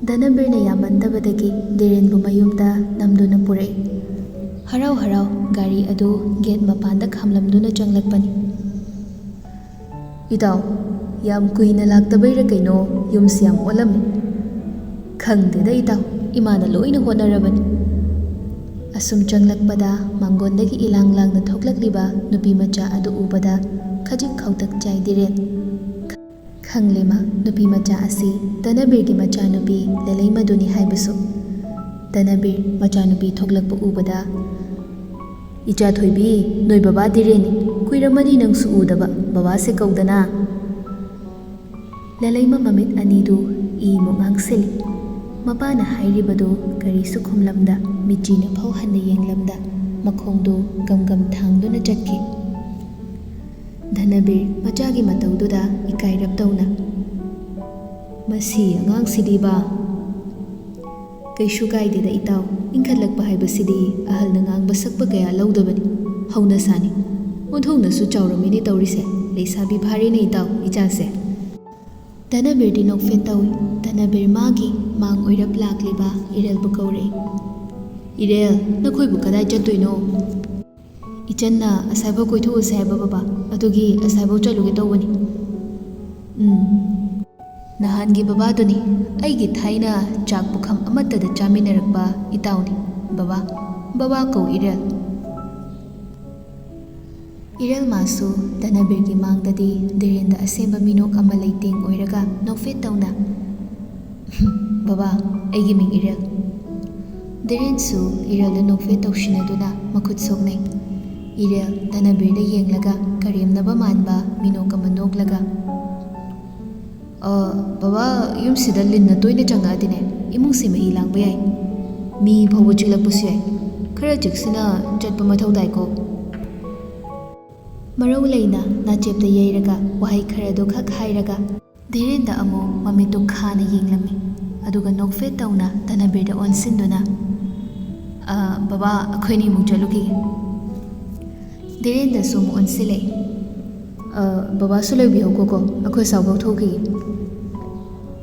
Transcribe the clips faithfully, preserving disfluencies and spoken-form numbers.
ꯙꯅꯕꯤꯔꯅ ꯌꯥꯝꯃꯟꯗꯕꯗꯒꯤ ꯙꯤꯔꯦꯟꯕꯨ ꯃꯌꯨꯝꯗ ꯅꯝꯗꯨꯅ ꯄꯨꯔꯛꯏ꯫ ꯍꯔꯥꯎ ꯍꯔꯥꯎ ꯒꯥꯔꯤ ꯑꯗꯨ ꯒꯦꯠ ꯃꯄꯥꯟꯗ ꯈꯥꯝꯂꯝꯗꯨꯅ ꯆꯪꯂꯛꯄꯅꯤ꯫ "ꯏꯇꯥꯎ, ꯌꯥꯝ ꯀꯨꯏꯅ ꯂꯥꯛꯇꯕꯩꯔ ꯀꯩꯅꯣ, ꯌꯨꯝꯁꯤ ꯌꯥꯝ ꯑꯣꯜꯂꯝꯃꯤ꯫" "ꯈꯪꯗꯦꯗ ꯏꯇꯥꯎ, ꯏꯃꯥꯅ ꯂꯣꯏꯅ ꯍꯣꯠꯅꯔꯕꯅꯤ꯫" ꯑꯁꯨꯝ ꯆꯪꯂꯛꯄꯗ ꯃꯥꯡꯒꯣꯟꯗꯒꯤ ꯏꯂꯥꯡ ꯂꯥꯡꯅ ꯊꯣꯛꯂꯛꯂꯤꯕ ꯅꯨꯄꯤ ꯃꯆꯥ ꯑꯗꯨ ꯎꯕꯗ ꯈꯖꯤꯛ ꯈꯧꯇꯛ ꯆꯥꯏ ꯙꯤꯔꯦꯟ꯫ ꯈꯪꯂꯦ ꯃꯥ, ꯅꯨꯄꯤ ꯃꯆꯥ ꯑꯁꯤ ꯙꯅꯕꯤꯔꯒꯤ ꯃꯆꯥꯅꯨꯄꯤ ꯂꯂꯩꯃꯗꯨꯅꯤ ꯍꯥꯏꯕꯁꯨ꯫ ꯙꯅꯕꯤꯔ ꯃꯆꯥꯅꯨꯄꯤ ꯊꯣꯛꯂꯛꯄ ꯎꯕꯗ, "ꯏꯆꯥ ꯊꯣꯏꯕꯤ, ꯅꯣꯏ ꯕꯕꯥ ꯙꯤꯔꯦꯟꯅꯤ꯫ ꯀꯨꯏꯔꯝꯃꯅꯤ ꯅꯪꯁꯨ ꯎꯗꯕ꯫ ꯕꯕꯥꯁꯦ ꯀꯧꯗꯅ꯫" ꯂꯂꯩꯃ ꯃꯃꯤꯠ ꯑꯅꯤꯗꯨ ꯏꯃꯨꯛ ꯉꯥꯡꯁꯤꯜꯂꯤ꯫ ꯃꯄꯥꯅ ꯍꯥꯏꯔꯤꯕꯗꯨ ꯀꯔꯤꯁꯨ ꯈꯨꯝꯂꯝꯗ, ꯃꯤꯠꯆꯤꯅ ꯐꯥꯎ ꯍꯟꯅ ꯌꯦꯡꯂꯝꯗ, ꯃꯈꯣꯡꯗꯨ ꯒꯝ ꯒꯝ ꯊꯥꯡꯗꯨꯅ ꯆꯠꯈꯤ꯫ ꯙꯅꯕꯤꯔ ꯃꯆꯥꯒꯤ ꯃꯇꯧꯗꯨꯗ ꯏꯀꯥꯏꯔꯞ ꯇꯧꯅ, "ꯃꯁꯤ ꯑꯉꯥꯡꯁꯤꯗꯤꯕ꯫" "ꯀꯩꯁꯨ ꯀꯥꯏꯗꯦꯗ ꯏꯇꯥꯎ, ꯏꯟꯈꯠꯂꯛꯄ ꯍꯥꯏꯕꯁꯤꯗꯤ ꯑꯍꯜꯅ ꯉꯥꯡꯕ ꯁꯛꯄ ꯀꯌꯥ ꯂꯧꯗꯕꯅꯤ, ꯍꯧꯅꯁꯥꯅꯤ꯫ ꯑꯣꯟꯊꯣꯛꯅꯁꯨ ꯆꯥꯎꯔꯝꯃꯤꯅꯦ ꯇꯧꯔꯤꯁꯦ, ꯂꯩꯁꯥꯕꯤ ꯐꯥꯔꯦꯅꯦ ꯏꯇꯥꯎ, ꯏꯆꯥꯁꯦ꯫" ꯙꯅꯕꯤꯔꯗꯤ ꯅꯣꯛꯐꯦꯠ ꯇꯧꯏ꯫ ꯙꯅꯕꯤꯔ ꯃꯥꯒꯤ ꯃꯥꯡ ꯑꯣꯏꯔꯞ ꯂꯥꯛꯂꯤꯕ ꯏꯔꯦꯜꯕꯨ ꯀꯧꯔꯛꯏ꯫ "ꯏꯔꯦꯜ, ꯅꯈꯣꯏꯕꯨ ꯀꯗꯥꯏ ꯆꯠꯇꯣꯏꯅꯣ?" "ꯏꯆꯟꯅ ꯑꯁꯥꯏꯐꯥꯎ ꯀꯣꯏꯊꯣꯛꯎꯁꯦ ꯍꯥꯏꯕ ꯕꯕꯥ, ꯑꯗꯨꯒꯤ ꯑꯁꯥꯏꯐꯥꯎ ꯆꯠꯂꯨꯒꯦ ꯇꯧꯕꯅꯤ꯫" "ꯎꯝ, ꯅꯍꯥꯟꯒꯤ ꯕꯕꯥꯗꯨꯅꯤ, ꯑꯩꯒꯤ ꯊꯥꯏꯅ ꯆꯥꯛ ꯄꯨꯈꯝ ꯑꯃꯠꯇꯗ ꯆꯥꯃꯤꯟꯅꯔꯛꯄ ꯏꯇꯥꯎꯅꯤ꯫ ꯕꯕꯥ, ꯕꯕꯥ ꯀꯧ ꯏꯔꯦꯜ꯫" ꯏꯔꯦꯜ ꯃꯥꯁꯨ ꯙꯅꯕꯤꯔꯒꯤ ꯃꯥꯡꯗꯗꯤ ꯙꯤꯔꯦꯟꯗ ꯑꯁꯦꯡꯕ ꯃꯤꯅꯣꯛ ꯑꯃ ꯂꯩꯇꯦꯡ ꯑꯣꯏꯔꯒ ꯅꯣꯛꯐꯦꯠ ꯇꯧꯅ, "ꯕꯕꯥ, ꯑꯩꯒꯤ ꯃꯤꯡ ꯏꯔꯦꯜ꯫" ꯙꯤꯔꯦꯟꯁꯨ ꯏꯔꯦꯜꯗ ꯅꯣꯛꯐꯦꯠ ꯇꯧꯁꯤꯟꯅꯗꯨꯅ ꯃꯈꯨꯠ ꯁꯣꯛꯅꯩ꯫ ꯏꯔꯦꯜ ꯙꯅꯕꯤꯔꯗ ꯌꯦꯡꯂꯒ ꯀꯔꯦꯝꯅꯕ ꯃꯥꯟꯕ ꯃꯤꯅꯣꯛ ꯑꯃ ꯅꯣꯛꯂꯒ, "ꯑ, ꯕꯕꯥ, ꯌꯨꯝꯁꯤꯗ ꯂꯤꯟꯅ ꯇꯣꯏꯅ ꯆꯪꯉꯛꯑꯗꯤꯅꯦ, ꯏꯃꯨꯡꯁꯤ ꯃꯍꯤ ꯂꯥꯡꯕ ꯌꯥꯏ꯫ ꯃꯤ ꯐꯥꯎꯕ ꯆꯤꯛꯂꯛꯄꯁꯨ ꯌꯥꯏ꯫ ꯈꯔ ꯆꯦꯛꯁꯤꯟꯅ ꯆꯠꯄ ꯃꯊꯧ ꯇꯥꯏꯀꯣ꯫" ꯃꯔꯧ ꯂꯩꯅ ꯅꯥꯆꯦꯞꯇ ꯌꯩꯔꯒ ꯋꯥꯍꯩ ꯈꯔꯗꯨ ꯈꯛ ꯍꯥꯏꯔꯒ ꯙꯤꯔꯦꯟꯗ ꯑꯃꯨꯛ ꯃꯃꯤꯠꯇꯨ ꯈꯥꯅ ꯌꯦꯡꯂꯝꯃꯤ꯫ ꯑꯗꯨꯒ ꯅꯣꯛꯐꯦꯠ ꯇꯧꯅ ꯙꯅꯕꯤꯔꯗ ꯑꯣꯟꯁꯤꯟꯗꯨꯅ, "ꯑ, ꯕꯕꯥ, ꯑꯩꯈꯣꯏꯅꯤ ꯑꯃꯨꯛ ꯆꯠꯂꯨꯈꯤꯒꯦ꯫" ꯙꯤꯔꯦꯟꯗꯁꯨ ꯑꯃꯨꯛ ꯑꯣꯟꯁꯤꯜꯂꯛꯏ꯫ "ꯑ, ꯕꯕꯥꯁꯨ ꯂꯩꯕꯤꯍꯧꯀꯣꯀꯣ, ꯑꯩꯈꯣꯏ ꯑꯁꯥꯏꯐꯥꯎ ꯊꯣꯛꯈꯤꯒꯦ꯫"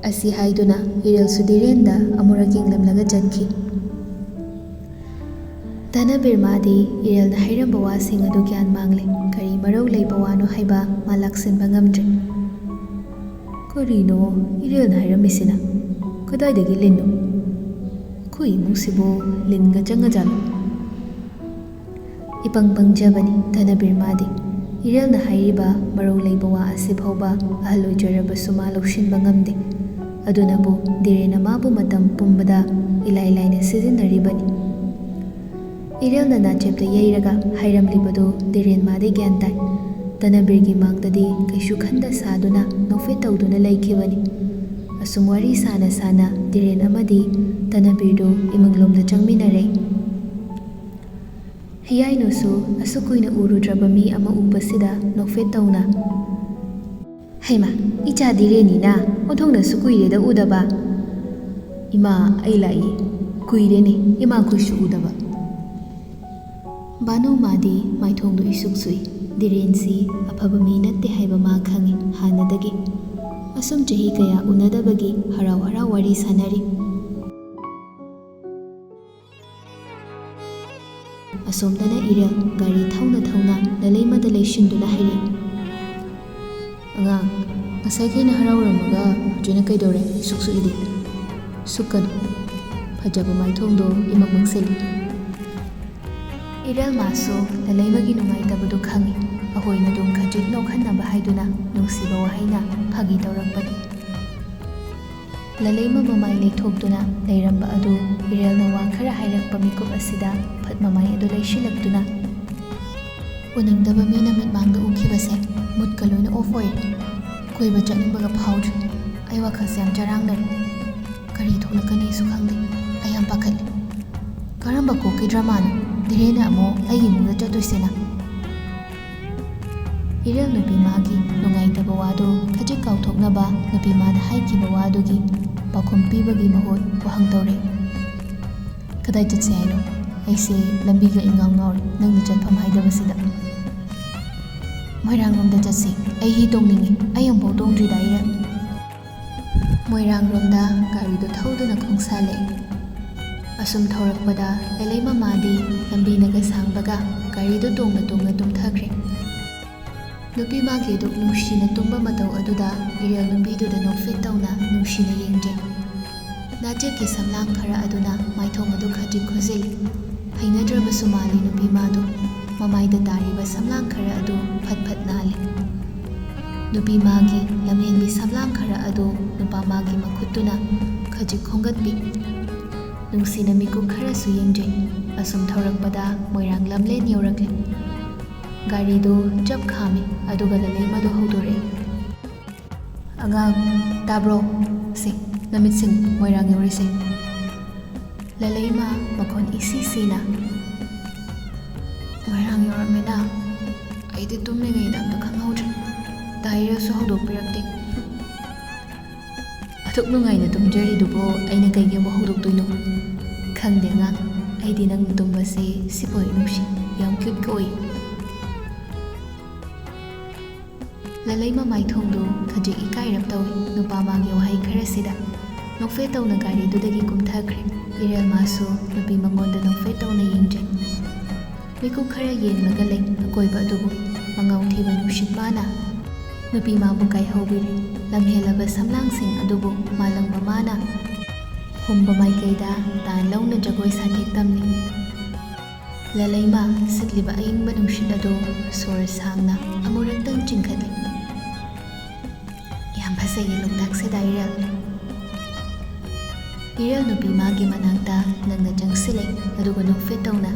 ꯑꯁꯤ ꯍꯥꯏꯗꯨꯅ ꯏꯔꯦꯜꯁꯨ ꯙꯤꯔꯦꯟꯗ ꯑꯃꯨꯔꯛ ꯌꯦꯡꯂꯝꯂꯒ ꯆꯠꯈꯤ꯫ ꯙꯅꯕꯤꯔ ꯃꯥꯗꯤ ꯏꯔꯦꯜꯅ ꯍꯥꯏꯔꯝꯕ ꯋꯥꯁꯤꯡ ꯑꯗꯨ ꯒ꯭ꯌꯥꯟ ꯃꯥꯡꯂꯦ꯫ ꯀꯔꯤ ꯃꯔꯧ ꯂꯩꯕ ꯋꯥꯅꯣ ꯍꯥꯏꯕ ꯃꯥ ꯂꯥꯛꯁꯤꯟꯕ ꯉꯝꯗ꯭ꯔꯦ꯫ ꯀꯔꯤꯅꯣ ꯏꯔꯦꯜꯅ ꯍꯥꯏꯔꯝꯃꯤꯁꯤꯅ? ꯀꯗꯥꯏꯗꯒꯤ ꯂꯤꯟꯅꯣ? ꯑꯩꯈꯣꯏ ꯏꯃꯨꯡꯁꯤꯕꯨ ꯂꯤꯟꯒ ꯆꯪꯉꯖꯥꯠꯂꯣ? ꯏꯄꯪ ꯄꯪꯖꯕꯅꯤ ꯙꯅꯕꯤꯔ ꯃꯥꯗꯤ꯫ ꯏꯔꯦꯜꯅ ꯍꯥꯏꯔꯤꯕ ꯃꯔꯧ ꯂꯩꯕ ꯋꯥ ꯑꯁꯤ ꯐꯥꯎꯕ ꯑꯍꯜ ꯑꯣꯏꯖꯔꯕꯁꯨ ꯃꯥ ꯂꯧꯁꯤꯟꯕ ꯉꯝꯗꯦ꯫ ꯑꯗꯨꯅꯕꯨ ꯙꯤꯔꯦꯟꯅ ꯃꯥꯕꯨ ꯃꯇꯝ ꯄꯨꯝꯕꯗ ꯏꯂꯥꯏ ꯂꯥꯏꯅ ꯁꯤꯖꯤꯟꯅꯔꯤꯕꯅꯤ꯫ ꯏꯔꯦꯜꯅ ꯅꯥꯆꯦꯞꯇ ꯌꯩꯔꯒ ꯍꯥꯏꯔꯝꯂꯤꯕꯗꯨ ꯙꯤꯔꯦꯟ ꯃꯥꯗꯤ ꯒ꯭ꯌꯥꯟ ꯇꯥꯏ꯫ ꯙꯅꯕꯤꯔꯒꯤ ꯃꯥꯡꯗꯗꯤ ꯀꯩꯁꯨ ꯈꯟꯗ ꯁꯥꯗꯨꯅ ꯅꯣꯛꯐꯦꯠ ꯇꯧꯗꯨꯅ ꯂꯩꯈꯤꯕꯅꯤ꯫ ꯑꯁꯨꯝ ꯋꯥꯔꯤ ꯁꯥꯅ ꯁꯥꯅ ꯙꯤꯔꯦꯟ ꯑꯃꯗꯤ ꯙꯅꯕꯤꯔꯗꯨ ꯏꯃꯨꯡꯂꯣꯝꯗ ꯆꯪꯃꯤꯟꯅꯔꯦ꯫ ꯍꯤꯌꯥꯏꯅꯨꯁꯨ ꯑꯁꯨꯛ ꯀꯨꯏꯅ ꯎꯔꯨꯗ꯭ꯔꯕ ꯃꯤ ꯑꯃ ꯎꯕꯁꯤꯗ ꯅꯣꯛꯐꯦꯠ ꯇꯧꯅ, "ꯍꯩꯃꯥ, ꯏꯆꯥ ꯙꯤꯔꯦꯟꯅꯤꯅ, ꯑꯣꯟꯊꯣꯛꯅꯁꯨ ꯀꯨꯏꯔꯦꯗ ꯎꯗꯕ꯫ ꯏꯃꯥ, ꯑꯩ ꯂꯥꯛꯏ꯫ ꯀꯨꯏꯔꯦꯅꯦ ꯏꯃꯥꯈꯣꯏꯁꯨ ꯎꯗꯕ꯫" ꯕꯥꯅꯨ ꯃꯥꯗꯤ ꯃꯥꯏꯊꯣꯡꯗꯨ ꯏꯁꯨꯛ ꯁꯨꯏ꯫ ꯙꯤꯔꯦꯟꯁꯤ ꯑꯐꯕ ꯃꯤ ꯅꯠꯇꯦ ꯍꯥꯏꯕ ꯃꯥ ꯈꯪꯏ ꯍꯥꯟꯅꯗꯒꯤ꯫ ꯑꯁꯨꯝ ꯆꯍꯤ ꯀꯌꯥ ꯎꯅꯗꯕꯒꯤ ꯍꯔꯥꯎ ꯍꯔꯥꯎ ꯋꯥꯔꯤ ꯁꯥꯅꯔꯤ꯫ ꯑꯁꯣꯝꯗꯅ ꯏꯔꯦꯜ ꯒꯥꯔꯤ ꯊꯧꯅ ꯊꯧꯅ ꯂꯂꯩꯃꯗ ꯂꯩꯁꯤꯟꯗꯨꯅ ꯍꯥꯏꯔꯛꯏ, "ꯑꯉꯥꯡ, ꯉꯁꯥꯏ ꯈꯩꯅ ꯍꯔꯥꯎꯔꯝꯃꯒ ꯍꯧꯖꯤꯛꯅ ꯀꯩꯗꯧꯔꯦ? ꯁꯨꯛ ꯁꯨꯛꯏꯗꯤ?" "ꯁꯨꯛꯀꯅꯨ꯫ ꯐꯖꯕ ꯃꯥꯏꯊꯣꯡꯗꯣ ꯏꯃꯪ ꯃꯪꯁꯤꯜꯂꯤ꯫" ꯏꯔꯦꯜ ꯃꯥꯁꯨ ꯂꯂꯩꯃꯒꯤ ꯅꯨꯡꯉꯥꯏꯇꯕꯗꯨ ꯈꯪꯏ꯫ ꯑꯍꯣꯏ ꯃꯗꯨꯝ ꯈꯖꯤꯛ ꯅꯣꯛꯍꯟꯅꯕ ꯍꯥꯏꯗꯨꯅ ꯅꯨꯡꯁꯤꯕ ꯋꯥꯍꯩꯅ ꯐꯥꯒꯤ ꯇꯧꯔꯛꯄꯅꯤ꯫ ꯂꯂꯩꯃ ꯃꯃꯥꯏ ꯂꯩꯊꯣꯛꯇꯨꯅ ꯂꯩꯔꯝꯕ ꯑꯗꯨ ꯏꯔꯦꯜꯅ ꯋꯥ ꯈꯔ ꯍꯥꯏꯔꯛꯄ ꯃꯤꯀꯨꯞ ꯑꯁꯤꯗ ꯐꯠ ꯃꯃꯥꯏ ꯑꯗꯨ ꯂꯩꯁꯤꯜꯂꯛꯇꯨꯅ, "ꯎꯅꯤꯡꯗꯕ ꯃꯤꯅ ꯃꯤꯠꯃꯥꯡꯗ ꯎꯈꯤꯕꯁꯦ ꯃꯨꯠꯀ ꯂꯣꯏꯅ ꯑꯣꯐ ꯑꯣꯏꯔꯦ꯫ ꯀꯣꯏꯕ ꯆꯠꯅꯤꯡꯕꯒ ꯐꯥꯎꯗ꯭ꯔꯦ꯫ ꯑꯩ ꯋꯥꯈꯜꯁꯦ ꯌꯥꯝ ꯆꯔꯥꯡꯅꯔꯦ꯫ ꯀꯔꯤ ꯊꯣꯛꯂꯛꯀꯅꯤꯁꯨ ꯈꯪꯗꯦ꯫ ꯑꯩ ꯌꯥꯝ ꯄꯥꯈꯠꯂꯦ꯫ ꯀꯔꯝꯕ ꯀꯣꯛꯀꯤ ꯗ꯭ꯔꯃꯥꯅꯣ ꯙꯤꯔꯦꯟꯅ ꯑꯃꯨꯛ ꯑꯩꯒꯤ ꯏꯃꯨꯡꯗ ꯆꯠꯇꯣꯏꯁꯤꯅ?" ꯏꯔꯦꯜ ꯅꯨꯄꯤ ꯃꯥꯒꯤ ꯅꯨꯡꯉꯥꯏꯇꯕ ꯋꯥꯗꯨ ꯈꯖꯤꯛ ꯀꯥꯎꯊꯣꯛꯅꯕ ꯅꯨꯄꯤ ꯃꯥꯅ ꯍꯥꯏꯈꯤꯕ ꯋꯥꯗꯨꯒꯤ ꯄꯥꯎꯈꯨꯝ ꯄꯤꯕꯒꯤ ꯃꯍꯨꯠ ꯋꯥꯍꯪ ꯇꯧꯔꯛꯏ, "ꯀꯗꯥꯏ ꯆꯠꯁꯦ ꯍꯥꯏꯅꯣ? ꯑꯩꯁꯦ ꯂꯝꯕꯤꯒ ꯏꯉꯥꯎ ꯉꯥꯎꯔꯦ, ꯅꯪꯅ ꯆꯠꯐꯝ ꯍꯥꯏꯗꯕꯁꯤꯗ꯫" "ꯃꯣꯏꯔꯥꯡꯂꯣꯝꯗ ꯆꯠꯁꯤ꯫ ꯑꯩ ꯍꯤ ꯇꯣꯡꯅꯤꯡꯉꯤ꯫ ꯑꯩ ꯑꯃꯨꯛꯐꯥꯎ ꯇꯣꯡꯗ꯭ꯔꯤꯗ ꯏꯔꯦꯜ꯫" ꯃꯣꯏꯔꯥꯡꯔꯣꯝꯗ ꯒꯥꯔꯤꯗꯨ ꯊꯧꯗꯨꯅ ꯈꯣꯡꯁꯥꯜꯂꯛꯏ꯫ ꯑꯁꯨꯝ ꯊꯧꯔꯛꯄꯗ ꯂꯂꯩꯃ ꯃꯥꯗꯤ ꯂꯝꯕꯤꯅꯒ ꯁꯥꯡꯕꯒ ꯒꯥꯔꯤꯗꯨ ꯇꯣꯡꯅ ꯇꯣꯡꯅ ꯇꯨꯝꯊꯈ꯭ꯔꯦ꯫ ꯅꯨꯄꯤ ꯃꯥꯒꯤ ꯑꯗꯨꯛ ꯅꯨꯡꯁꯤꯅ ꯇꯨꯝꯕ ꯃꯇꯧ ꯑꯗꯨꯗ ꯏꯔꯦꯜ ꯅꯨꯄꯤꯗꯨꯗ ꯅꯣꯛꯐꯦꯠ ꯇꯧꯅ ꯅꯨꯡꯁꯤꯅ ꯌꯦꯡꯖꯩ꯫ ꯅꯥꯆꯦꯛꯀꯤ ꯁꯝꯂꯥꯡ ꯈꯔ ꯑꯗꯨꯅ ꯃꯥꯏꯊꯣꯡ ꯑꯗꯨ ꯈꯖꯤꯛ ꯈꯨꯖꯤꯜꯂꯤ꯫ ꯍꯩꯅꯗ꯭ꯔꯕꯁꯨ ꯃꯥꯜꯂꯤ ꯅꯨꯄꯤ ꯃꯥꯗꯨ꯫ ꯃꯃꯥꯏꯗ ꯇꯥꯔꯤꯕ ꯁꯝꯂꯥꯡ ꯈꯔ ꯑꯗꯨ ꯐꯠ ꯐꯠ ꯅꯥꯜꯂꯤ꯫ ꯅꯨꯄꯤ ꯃꯥꯒꯤ ꯂꯝꯍꯦꯟꯕꯤ ꯁꯝꯂꯥꯡ ꯈꯔ ꯑꯗꯨ ꯅꯨꯄꯥ ꯃꯥꯒꯤ ꯃꯈꯨꯠꯇꯨꯅ ꯈꯖꯤꯛ ꯈꯣꯝꯒꯠꯄꯤ꯫ ꯅꯨꯡꯁꯤꯅ ꯃꯤꯀꯨꯞ ꯈꯔꯁꯨ ꯌꯦꯡꯖꯩ꯫ ꯑꯁꯨꯝ ꯊꯧꯔꯛꯄꯗ ꯃꯣꯏꯔꯥꯡ ꯂꯝꯂꯦꯟ ꯌꯧꯔꯛꯂꯦ꯫ ꯒꯥꯔꯤꯗꯨ ꯆꯞ ꯈꯥꯝꯃꯤ, ꯑꯗꯨꯒ ꯂꯂꯩꯃꯗꯨ ꯍꯧꯗꯣꯔꯛꯏ꯫ "ꯑꯉꯥꯡ, ꯇꯥꯕ꯭ꯔꯣ? ꯁꯦ, ꯅꯃꯤꯠꯁꯤꯡ ꯃꯣꯏꯔꯥꯡ ꯌꯧꯔꯤꯁꯦ꯫" ꯂꯂꯩꯃ ꯃꯈꯣꯟ ꯏꯁꯤ ꯁꯤꯅ, "ꯃꯣꯏꯔꯥꯡ ꯌꯧꯔꯝꯃꯦꯅ? ꯑꯩꯗꯤ ꯇꯨꯝꯂꯤꯉꯩꯗ ꯑꯝꯇ ꯈꯪꯍꯧꯗ꯭ꯔꯦ꯫ ꯗꯥ ꯏꯔꯦꯜꯁꯨ ꯍꯧꯗꯣꯛꯄꯤꯔꯛꯇꯦ꯫" "ꯑꯗꯨꯛ ꯅꯨꯡꯉꯥꯏꯅ ꯇꯨꯝꯖꯔꯤꯗꯨꯕꯨ ꯑꯩꯅ ꯀꯩꯒꯤ ꯑꯃꯨꯛ ꯍꯧꯗꯣꯛꯇꯣꯏꯅꯣ?" "ꯈꯪꯗꯦ ꯑꯉꯥꯡ, ꯑꯩꯗꯤ ꯅꯪꯅ ꯇꯨꯝꯕꯁꯦ ꯁꯤꯕꯨ ꯍꯦꯛ ꯅꯨꯡꯁꯤ, ꯌꯥꯝ cute ꯀ ꯑꯣꯏ꯫" ꯂꯂꯩꯃ ꯃꯥꯏꯊꯣꯡꯗꯨ ꯈꯖꯤꯛ ꯏꯀꯥꯏꯔꯞ ꯇꯧꯏ ꯅꯨꯄꯥ ꯃꯥꯒꯤ ꯋꯥꯍꯩ ꯈꯔꯁꯤꯗ꯫ ꯅꯣꯛꯐꯦꯠ ꯇꯧꯅ ꯒꯥꯔꯤꯗꯨꯗꯒꯤ ꯀꯨꯝꯊꯈ꯭ꯔꯦ꯫ ꯏꯔꯦꯜ ꯃꯥꯁꯨ ꯅꯨꯄꯤ ꯃꯉꯣꯟꯗ ꯅꯣꯛꯐꯦꯠ ꯇꯧꯅ ꯌꯦꯡꯖꯩ꯫ ꯃꯤꯀꯨꯞ ꯈꯔ ꯌꯦꯡꯂꯒ ꯂꯩ ꯑꯀꯣꯏꯕ ꯑꯗꯨꯕꯨ꯫ ꯃꯉꯥꯎ ꯊꯤꯕ ꯅꯨꯡꯁꯤꯠ ꯃꯥꯅ ꯅꯨꯄꯤ ꯃꯥꯕꯨ ꯀꯥꯏꯍꯧꯕꯤꯔꯤ꯫ ꯂꯝꯍꯦꯜꯂꯕ ꯁꯝꯂꯥꯡꯁꯤꯡ ꯑꯗꯨꯕꯨ ꯃꯥꯂꯪꯕ ꯃꯥꯅ ꯍꯨꯝꯕ ꯃꯥꯏꯀꯩꯗ ꯇꯥꯟ ꯂꯧꯅ ꯖꯒꯣꯏ ꯁꯥꯊꯦꯛ ꯇꯝꯂꯤ꯫ ꯂꯂꯩꯃ ꯁꯤꯠꯂꯤꯕ ꯑꯏꯪꯕ ꯅꯨꯡꯁꯤꯠ ꯑꯗꯨ ꯁꯣꯔ ꯁꯥꯡꯅ ꯑꯃꯨꯔꯛꯇꯪ ꯆꯤꯡꯈꯠꯂꯤ꯫ "ꯌꯥꯝ ꯐꯖꯩꯌꯦ ꯂꯣꯛꯇꯥꯛꯁꯦ, ꯗꯥ ꯏꯔꯦꯜ꯫" ꯏꯔꯦꯜ ꯅꯨꯄꯤ ꯃꯥꯒꯤ ꯃꯅꯥꯛꯇ ꯅꯪꯅ ꯆꯪꯁꯤꯜꯂꯦ, ꯑꯗꯨꯒ ꯅꯣꯛꯐꯦꯠ ꯇꯧꯅ,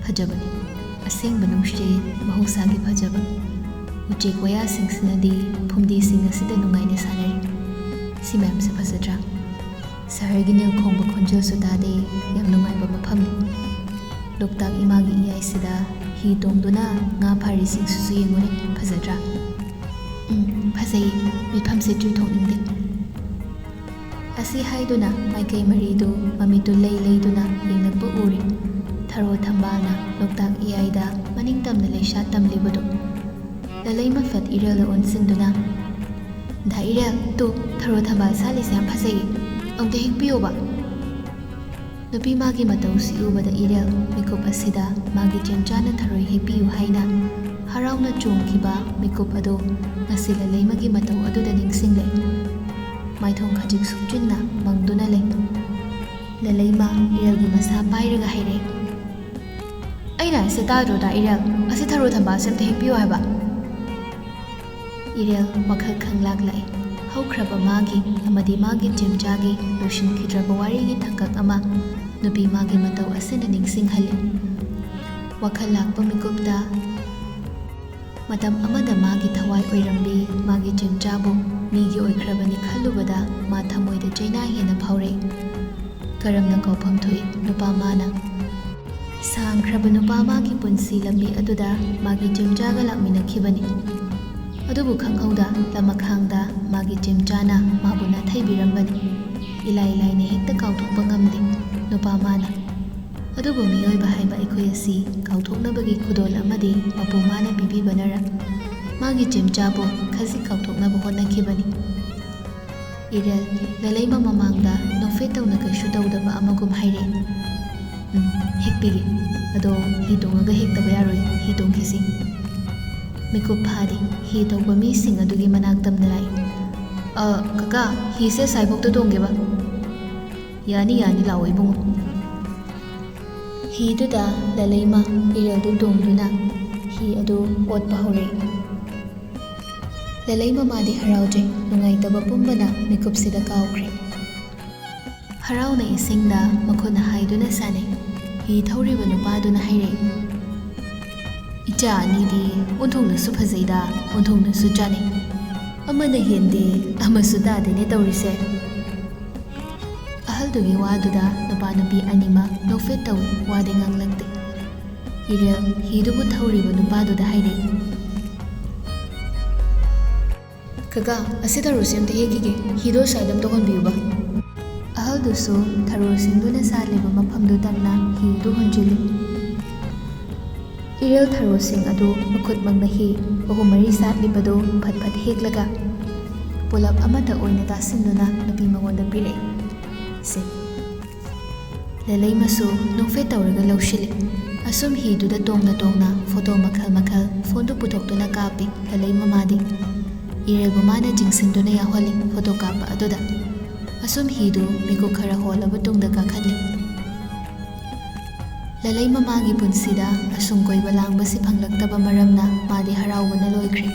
"ꯐꯖꯕꯅꯤ, ꯑꯁꯦꯡꯕ ꯅꯨꯡꯁꯤꯠ, ꯃꯍꯧꯁꯥꯒꯤ ꯐꯖꯕ꯫ ꯎꯆꯦꯛ ꯋꯥꯌꯥꯁꯤꯡꯁꯤꯅꯗꯤ ꯐꯨꯝꯗꯤꯁꯤꯡ ꯑꯁꯤꯗ ꯅꯨꯡꯉꯥꯏꯅ ꯁꯥꯟꯅꯔꯤ꯫ ꯁꯤ ꯃꯌꯥꯝꯁꯦ ꯐꯖꯗ꯭ꯔꯥ? ꯁꯍꯔꯒꯤ ꯅꯤꯜ ꯈꯣꯡꯕ ꯈꯣꯟꯖꯦꯜꯁꯨ ꯇꯥꯗꯦ꯫ ꯌꯥꯝ ꯅꯨꯡꯉꯥꯏꯕ ꯃꯐꯝꯅꯤ꯫ ꯂꯣꯛꯇꯥꯛ ꯏꯃꯥꯒꯤ ꯏꯌꯥꯏꯁꯤꯗ ꯍꯤ ꯇꯣꯡꯗꯨꯅ ꯉꯥ ꯐꯥꯔꯤꯁꯤꯡꯁꯤꯁꯨ ꯌꯦꯡꯉꯨꯅꯦ, ꯐꯖꯗ꯭ꯔꯥ?" "ꯎꯝ, ꯐꯖꯩꯌꯦ꯫ ꯃꯤꯐꯝꯁꯦ ꯆꯨꯝꯊꯣꯛꯅꯤꯡꯗꯦ꯫" ꯑꯁꯤ ꯍꯥꯏꯗꯨꯅ ꯃꯥꯏꯀꯩ ꯃꯔꯤꯗꯨ ꯃꯃꯤꯠꯇꯨ ꯂꯩ ꯂꯩꯗꯨꯅ ꯌꯦꯡꯂꯛꯄ ꯎꯔꯦ꯫ ꯊꯔꯣ ꯊꯝꯕꯥꯜꯅ ꯂꯣꯛꯇꯥꯛ ꯏꯌꯥꯏꯗ ꯃꯅꯤꯡ ꯇꯝꯅ ꯂꯩꯁꯥ ꯇꯝꯂꯤꯕꯗꯨ꯫ ꯂꯂꯩꯃ ꯐꯠ ꯏꯔꯦꯜꯗ ꯑꯣꯟꯁꯤꯟꯗꯨꯅ, "ꯗꯥ ꯏꯔꯦꯜ, ꯇꯨ, ꯊꯔꯣ ꯊꯝꯕꯥꯜ ꯁꯥꯠꯂꯤꯁꯦ ꯌꯥꯝ ꯐꯖꯩꯌꯦ, ꯑꯝꯇ ꯍꯦꯛꯄꯤꯌꯣꯕ꯫" ꯅꯨꯄꯤ ꯃꯥꯒꯤ ꯃꯇꯧꯁꯤ ꯎꯕꯗ ꯏꯔꯦꯜ ꯃꯤꯀꯨꯞ ꯑꯁꯤꯗ ꯃꯥꯒꯤ ꯆꯦꯝꯆꯥꯅ ꯊꯔꯣꯏ ꯍꯦꯛꯄꯤꯌꯨ ꯍꯥꯏꯅ ꯍꯔꯥꯎꯅ ꯆꯣꯡꯈꯤꯕ ꯃꯤꯀꯨꯞ ꯑꯗꯨ ꯉꯁꯤ ꯂꯂꯩꯃꯒꯤ ꯃꯇꯧ ꯑꯗꯨꯗ ꯅꯤꯡꯁꯤꯡꯂꯦ꯫ ꯃꯥꯏꯊꯣꯡ ꯈꯖꯤꯛ ꯁꯨꯞꯆꯤꯟꯅ ꯃꯪꯗꯨꯅ ꯂꯩ꯫ ꯂꯂꯩꯃ ꯏꯔꯦꯜꯒꯤ ꯃꯁꯥ ꯄꯥꯏꯔꯒ ꯍꯥꯏꯔꯛꯏ, "ꯑꯩꯅ ꯍꯥꯏꯁꯦ ꯇꯥꯗ꯭ꯔꯣ, ꯗꯥ ꯏꯔꯦꯜ? ꯑꯁꯤ ꯊꯔꯣ ꯊꯝꯕꯥꯜꯁꯦ ꯑꯝꯇ ꯍꯦꯛꯄꯤꯌꯨ ꯍꯥꯏꯕ꯫" ꯏꯔꯦꯜ ꯋꯥꯈꯜ ꯈꯪꯂꯥꯛ ꯂꯥꯛꯏ꯫ ꯍꯧꯈ꯭ꯔꯕ ꯃꯥꯒꯤ ꯑꯃꯗꯤ ꯃꯥꯒꯤ ꯆꯦꯝꯆꯥꯒꯤ ꯂꯣꯏꯁꯤꯟꯈꯤꯗ꯭ꯔꯕ ꯋꯥꯔꯤꯒꯤ ꯇꯥꯡꯀꯛ ꯑꯃ ꯅꯨꯄꯤ ꯃꯥꯒꯤ ꯃꯇꯧ ꯑꯁꯤꯅ ꯅꯤꯡꯁꯤꯡꯍꯜꯂꯤ꯫ ꯋꯥꯈꯜ ꯂꯥꯛꯄ ꯃꯤꯀꯨꯞꯇ ꯃꯇꯝ ꯑꯃꯗ ꯃꯥꯒꯤ ꯊꯋꯥꯏ ꯑꯣꯏꯔꯝꯕꯤ ꯃꯥꯒꯤ ꯆꯦꯝꯆꯥꯕꯨ ꯃꯤꯒꯤ ꯑꯣꯏꯈ꯭ꯔꯕꯅꯤ ꯈꯜꯂꯨꯕꯗ ꯃꯥ ꯊꯃꯣꯏꯗ ꯆꯩꯅꯥ ꯍꯦꯟꯅ ꯐꯥꯎꯔꯛꯏ꯫ ꯀꯔꯝꯅ ꯀꯥꯎꯐꯝ ꯊꯣꯛꯏ ꯅꯨꯄꯥ ꯃꯥꯅ? ꯁꯥꯡꯈ꯭ꯔꯕ ꯅꯨꯄꯥ ꯃꯥꯒꯤ ꯄꯨꯟꯁꯤ ꯂꯝꯕꯤ ꯑꯗꯨꯗ ꯃꯥꯒꯤ ꯆꯦꯝꯆꯥꯒ ꯂꯥꯛꯃꯤꯟꯅꯈꯤꯕꯅꯤ꯫ ꯑꯗꯨꯕꯨ ꯈꯪꯍꯧꯗ ꯂꯃꯈꯥꯡꯗ ꯃꯥꯒꯤ ꯆꯦꯝꯆꯥꯅ ꯃꯥꯕꯨ ꯅꯥꯊꯩꯕꯤꯔꯝꯕꯅꯤ꯫ ꯏꯂꯥꯏ ꯂꯥꯏꯅ ꯍꯦꯛꯇ ꯀꯥꯎꯊꯣꯛꯄ ꯉꯝꯗꯦ ꯅꯨꯄꯥ ꯃꯥꯅ꯫ ꯑꯗꯨꯕꯨ ꯃꯤꯑꯣꯏꯕ ꯍꯥꯏꯕ ꯑꯩꯈꯣꯏ ꯑꯁꯤ ꯀꯥꯎꯊꯣꯛꯅꯕꯒꯤ ꯈꯨꯗꯣꯜ ꯑꯃꯗꯤ ꯃꯄꯨ ꯃꯥꯅ ꯄꯤꯕꯤꯕꯅꯔ ꯃꯥꯒꯤ ꯆꯦꯝꯆꯥꯕꯨ ꯈꯖꯤꯛ ꯀꯥꯎꯊꯣꯛꯅꯕ ꯍꯣꯠꯅꯈꯤꯕꯅꯤ꯫ ꯏꯔꯦꯜ, ꯂꯂꯩꯃ ꯃꯃꯥꯡꯗ ꯅꯣꯛꯐꯦꯠ ꯇꯧꯅ ꯀꯩꯁꯨ ꯇꯧꯗꯕ ꯑꯃꯒꯨꯝ ꯍꯥꯏꯔꯛꯏ, "ꯎꯝ, ꯍꯦꯛꯄꯤꯒꯦ꯫ ꯑꯗꯣ ꯍꯤ ꯇꯣꯡꯉꯒ ꯍꯦꯛꯇꯕ ꯌꯥꯔꯣꯏ, ꯍꯤ ꯇꯣꯡꯈꯤꯁꯤ꯫" ꯃꯤꯀꯨꯞ ꯐꯥꯗꯦ, ꯍꯤ ꯇꯧꯕ ꯃꯤꯁꯤꯡ ꯑꯗꯨꯒꯤ ꯃꯅꯥꯛ ꯇꯝꯅ ꯂꯥꯛꯏ꯫ "ꯑ, ꯀꯀꯥ, ꯍꯤꯁꯦ ꯑꯁꯥꯏꯐꯥꯎꯗ ꯇꯣꯡꯒꯦꯕ꯫" "ꯌꯥꯅꯤ, ꯌꯥꯅꯤ, ꯂꯥꯛꯑꯣ ꯏꯕꯨꯡꯉꯣ꯫" ꯍꯤꯗꯨꯗ ꯂꯂꯩꯃ ꯏꯔꯦꯜꯗꯨ ꯇꯣꯡꯗꯨꯅ ꯍꯤ ꯑꯗꯨ ꯑꯣꯠꯄ ꯍꯧꯔꯛꯏ꯫ ꯂꯂꯩ ꯃꯃꯥꯗꯤ ꯍꯔꯥꯎꯖꯩ, ꯅꯨꯡꯉꯥꯏꯇꯕ ꯄꯨꯝꯕꯅ ꯃꯤꯀꯨꯞꯁꯤꯗ ꯀꯥꯎꯈ꯭ꯔꯦ꯫ ꯍꯔꯥꯎꯅ ꯏꯁꯤꯡꯗ ꯃꯈꯨꯠꯅ ꯍꯥꯏꯗꯨꯅ ꯁꯥꯟꯅꯩ꯫ ꯍꯤ ꯊꯧꯔꯤꯕ ꯅꯨꯄꯥꯗꯨꯅ ꯍꯥꯏꯔꯛꯏ, "ꯏꯆꯥ ꯑꯅꯤꯗꯤ ꯑꯣꯟꯊꯣꯛꯅꯁꯨ ꯐꯖꯩꯗ, ꯑꯣꯟꯊꯣꯛꯅꯁꯨ ꯆꯥꯟꯅꯩ꯫ ꯑꯃꯅ ꯍꯦꯟꯗꯦ, ꯑꯃꯁꯨ ꯇꯥꯗꯦꯅꯦ ꯇꯧꯔꯤꯁꯦ꯫" ꯑꯍꯜꯗꯨꯒꯤ ꯋꯥꯗꯨꯗ ꯅꯨꯄꯥ ꯅꯨꯄꯤ ꯑꯅꯤꯃꯛ ꯅꯣꯛꯐꯦꯠ ꯇꯧꯏ, ꯋꯥꯗꯤ ꯉꯥꯡꯂꯛꯇꯦ꯫ ꯏꯔꯦꯜ ꯍꯤꯗꯨꯕꯨ ꯊꯧꯔꯤꯕ ꯅꯨꯄꯥꯗꯨꯗ ꯍꯥꯏꯔꯛꯏ, "ꯀꯀꯥ, ꯑꯁꯤ ꯊꯔꯣꯁꯦ ꯑꯝꯇ ꯍꯦꯛꯈꯤꯒꯦ, ꯍꯤꯗꯣ ꯁ꯭ꯋꯥꯏꯗ ꯑꯝꯇ ꯍꯣꯟꯕꯤꯌꯨꯕ꯫" ꯑꯍꯜꯗꯨꯁꯨ ꯊꯔꯣꯁꯤꯡꯗꯨꯅ ꯁꯥꯠꯂꯤꯕ ꯃꯐꯝꯗꯨ ꯇꯝꯅ ꯍꯤꯗꯨ ꯍꯣꯟꯖꯤꯜꯂꯤ꯫ ꯏꯔꯦꯜ ꯊꯔꯣꯁꯤꯡ ꯑꯗꯨ ꯃꯈꯨꯠꯃꯛꯅ ꯍꯤ ꯑꯍꯨꯝ ꯃꯔꯤ ꯁꯥꯠꯂꯤꯕꯗꯨ ꯐꯠ ꯐꯠ ꯍꯦꯛꯂꯒ ꯄꯨꯂꯞ ꯑꯃꯠꯇ ꯑꯣꯏꯅ ꯇꯥꯁꯤꯟꯗꯨꯅ ꯅꯨꯄꯤ ꯃꯉꯣꯟꯗ ꯄꯤꯔꯛꯏ꯫ ꯁꯦ꯫ ꯂꯂꯩꯃꯁꯨ ꯅꯣꯛꯐꯦꯠ ꯇꯧꯔꯒ ꯂꯧꯁꯤꯜꯂꯤ꯫ ꯑꯁꯨꯝ ꯍꯤꯗꯨꯗ ꯇꯣꯡꯅ ꯇꯣꯡꯅ ꯐꯣꯇꯣ ꯃꯈꯜ ꯃꯈꯜ ꯐꯣꯟꯗꯨ ꯄꯨꯊꯣꯛꯇꯨꯅ ꯀꯥꯞꯄꯤ ꯂꯂꯩ ꯃꯃꯥꯗꯤ꯫ ꯏꯔꯦꯜꯕꯨ ꯃꯥꯅ ꯆꯤꯡꯁꯤꯟꯗꯨꯅ ꯌꯥꯎꯍꯜꯂꯤ ꯐꯣꯇꯣ ꯀꯥꯞꯄ ꯑꯗꯨꯗ꯫ ꯑꯁꯨꯝ ꯍꯤꯗꯨ ꯃꯤꯀꯨꯞ ꯈꯔ ꯍꯣꯜꯂꯕ ꯇꯨꯡꯗ ꯀꯥꯈꯠꯂꯤ꯫ ꯂꯂꯩ ꯃꯃꯥꯒꯤ ꯄꯨꯟꯁꯤꯗ ꯑꯁꯨꯝ ꯀꯣꯏꯕ ꯂꯥꯡꯕꯁꯤ ꯐꯪꯂꯛꯇꯕ ꯃꯔꯝꯅ ꯃꯥꯗꯤ ꯍꯔꯥꯎꯕꯅ ꯂꯣꯏꯈ꯭ꯔꯦ꯫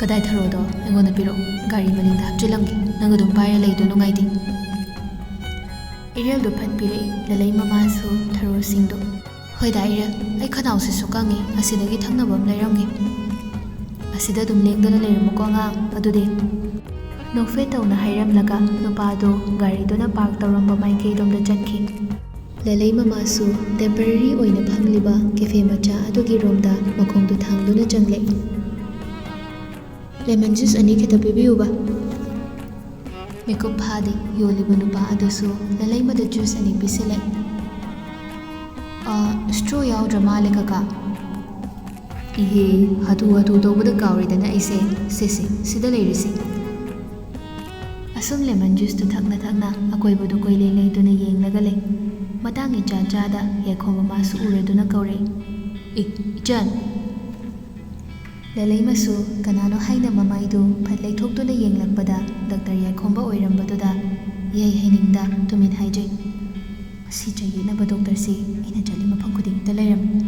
"ꯀꯗꯥꯏ ꯊꯔꯣꯗꯣ? ꯑꯩꯉꯣꯟꯗ ꯄꯤꯔꯛꯑꯣ꯫ ꯒꯥꯔꯤ ꯃꯅꯤꯡꯗ ꯍꯥꯞꯆꯤꯜꯂꯝꯒꯦ꯫ ꯅꯪ ꯑꯗꯨꯝ ꯄꯥꯏꯔ ꯂꯩꯗꯣ ꯅꯨꯡꯉꯥꯏꯇꯦ꯫" ꯏꯔꯦꯜꯗꯨ ꯐꯠ ꯄꯤꯔꯛꯏ꯫ ꯂꯂꯩ ꯃꯃꯥꯁꯨ ꯊꯔꯣꯁꯤꯡꯗꯨ꯫ "ꯍꯣꯏꯗ ꯏꯔꯦꯜ, ꯑꯩ ꯈꯅꯥꯎꯁꯤꯁꯨ ꯀꯪꯉꯤ꯫ ꯑꯁꯤꯗꯒꯤ ꯊꯛꯅꯕ ꯑꯃ ꯂꯩꯔꯝꯒꯦ꯫ ꯑꯁꯤꯗ ꯑꯗꯨꯝ ꯂꯦꯡꯗꯅ ꯂꯩꯔꯝꯃꯨꯀꯣ ꯑꯉꯥꯡ꯫ ꯑꯗꯨꯗꯤ꯫" ꯅꯣꯛꯐꯦꯠ ꯇꯧꯅ ꯍꯥꯏꯔꯝꯂꯒ ꯅꯨꯄꯥꯗꯨ ꯒꯥꯔꯤꯗꯨꯅ ꯄꯥꯔꯛ ꯇꯧꯔꯝꯕ ꯃꯥꯏꯀꯩꯔꯣꯝꯗ ꯆꯠꯈꯤ꯫ ꯂꯂꯩ ꯃꯃꯥꯁꯨ ꯇꯦꯝꯄꯔꯔꯤ ꯑꯣꯏꯅ ꯐꯝꯂꯤꯕ ꯀꯦꯐꯦ ꯃꯆꯥ ꯑꯗꯨꯒꯤ ꯔꯣꯝꯗ ꯃꯈꯣꯡꯗꯨ ꯊꯥꯡꯗꯨꯅ ꯆꯪꯂꯛꯏ꯫ "ꯂꯦꯃꯟ ꯖꯨꯁ ꯑꯅꯤ ꯈꯤꯇ ꯄꯤꯕꯤꯌꯨꯕ꯫" ꯃꯤꯀꯨꯞ ꯐꯥꯗꯦ, ꯌꯣꯜꯂꯤꯕ ꯅꯨꯄꯥ ꯑꯗꯨꯁꯨ ꯂꯂꯩꯃꯗ ꯖꯨꯁ ꯑꯅꯤ ꯄꯤꯁꯤꯜꯂꯛꯏ꯫ "ꯑ, ꯁ꯭ꯇ꯭ꯔꯣ ꯌꯥꯎꯗ꯭ꯔ ꯃꯥꯜꯂꯦ ꯀꯀꯥ꯫" "ꯏꯍꯦ, ꯍꯥꯊꯨ ꯍꯥꯊꯨ ꯇꯧꯕꯗ ꯀꯥꯎꯔꯦꯗꯅ ꯑꯩꯁꯦ꯫ ꯁꯦ ꯁꯦ, ꯁꯤꯗ ꯂꯩꯔꯤꯁꯤ꯫" ꯑꯁꯨꯝ ꯂꯦꯃꯟ ꯖꯨꯁꯇꯨ ꯊꯛꯅ ꯊꯛꯅ ꯑꯀꯣꯏꯕꯗꯨ ꯀꯣꯏꯂꯦꯡ ꯂꯩꯗꯨꯅ ꯌꯦꯡꯂꯒ ꯂꯩ꯫ ꯃꯇꯥꯡ ꯏꯆꯥ ꯆꯥꯗ ꯌꯥꯏꯈꯣꯝꯕ ꯃꯥꯁꯨ ꯎꯔꯗꯨꯅ ꯀꯧꯔꯛꯏ, "ꯑꯦ, ꯏꯆꯟ!" ꯂꯂꯩꯃꯁꯨ ꯀꯅꯥꯅꯣ ꯍꯥꯏꯅ ꯃꯃꯥꯏꯗꯨ ꯐꯠ ꯂꯩꯊꯣꯛꯇꯨꯅ ꯌꯦꯡꯂꯛꯄꯗ ꯗꯥꯛꯇꯔ ꯌꯥꯏꯈꯣꯝꯕ ꯑꯣꯏꯔꯝꯕꯗꯨꯗ ꯌꯥꯏ ꯍꯥꯏꯅꯤꯡꯗ ꯇꯨꯃꯤꯟ ꯍꯥꯏꯖꯩ꯫ "ꯑꯁꯤ ꯆꯌꯦꯠꯅꯕ ꯗꯣꯛꯇꯔꯁꯤ ꯑꯩꯅ ꯆꯠꯂꯤ ꯃꯐꯝ ꯈꯨꯗꯤꯡꯗ ꯂꯩꯔꯝꯃꯤ꯫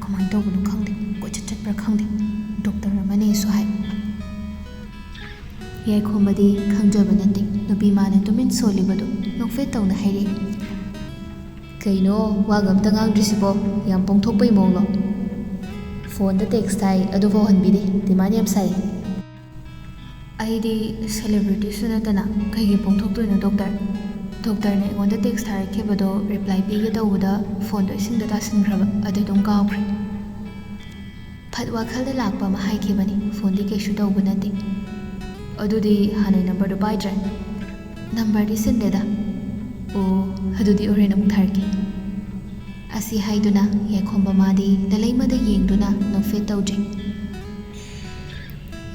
ꯀꯃꯥꯏꯅ ꯇꯧꯕꯅꯣ ꯈꯪꯗꯦ, ꯀꯣꯏꯆꯠ ꯆꯠꯄ꯭ꯔꯥ ꯈꯪꯗꯦ꯫ ꯗꯣꯛꯇꯔ ꯑꯃꯅꯦꯁꯨ ꯍꯥꯏ꯫" ꯌꯥꯏꯈꯣꯝꯕꯗꯤ ꯈꯪꯖꯕ ꯅꯠꯇꯦ ꯅꯨꯄꯤ ꯃꯥꯅ ꯇꯨꯃꯤꯟ ꯁꯣꯜꯂꯤꯕꯗꯨ꯫ ꯅꯣꯛꯐꯦꯠ ꯇꯧꯅ ꯍꯥꯏꯔꯛꯏ, "ꯀꯩꯅꯣ, ꯋꯥꯒ ꯑꯝꯇ ꯉꯥꯡꯗ꯭ꯔꯤꯁꯤꯕꯣ? ꯌꯥꯝ ꯄꯣꯡꯊꯣꯛꯄꯩ ꯃꯑꯣꯡꯂꯣ? ꯐꯣꯟꯗ ꯇꯦꯛꯁ ꯊꯥꯏ, ꯑꯗꯨꯐꯥꯎ ꯍꯟꯕꯤꯗꯦ꯫ ꯗꯤꯃꯥꯟ ꯌꯥꯝ ꯁꯥꯏ꯫" "ꯑꯩꯗꯤ ꯁꯦꯂꯦꯕ꯭ꯔꯤꯇꯤꯁꯨ ꯅꯠꯇꯅ ꯀꯩꯒꯤ ꯄꯣꯡꯊꯣꯛꯇꯣꯏꯅꯣ ꯗꯣꯛꯇꯔ? ꯗꯣꯛꯇꯔꯅ ꯑꯩꯉꯣꯟꯗ ꯇꯦꯛꯁ ꯊꯥꯔꯛꯈꯤꯕꯗꯣ ꯔꯤꯄ꯭ꯂꯥꯏ ꯄꯤꯒꯦ ꯇꯧꯕꯗ ꯐꯣꯟꯗꯣ ꯏꯁꯤꯡꯗ ꯇꯥꯁꯤꯟꯈ꯭ꯔꯕ, ꯑꯗꯨ ꯑꯗꯨꯝ ꯀꯥꯎꯈ꯭ꯔꯦ꯫" ꯐꯠ ꯋꯥꯈꯜꯗ ꯂꯥꯛꯄ ꯑꯃ ꯍꯥꯏꯈꯤꯕꯅꯤ, "ꯐꯣꯟꯗꯤ ꯀꯩꯁꯨ ꯇꯧꯕ ꯅꯠꯇꯦ꯫" "ꯑꯗꯨꯗꯤ ꯍꯥꯟꯅꯩ ꯅꯝꯕꯔꯗꯨ ꯄꯥꯏꯗ꯭ꯔꯦ?" "ꯅꯝꯕꯔꯗꯤ ꯁꯤꯟꯗꯦꯗ꯫" "ꯑꯣ, ꯑꯗꯨꯗꯤ ꯍꯣꯔꯦꯟ ꯑꯃꯨꯛ ꯊꯥꯔꯛꯀꯦ꯫" ꯑꯁꯤ ꯍꯥꯏꯗꯨꯅ ꯌꯥꯏꯈꯣꯝꯕ ꯃꯥꯗꯤ ꯂꯂꯩꯃꯗ ꯌꯦꯡꯗꯨꯅ ꯅꯣꯛꯐꯦꯠ ꯇꯧꯗ꯭ꯔꯤ꯫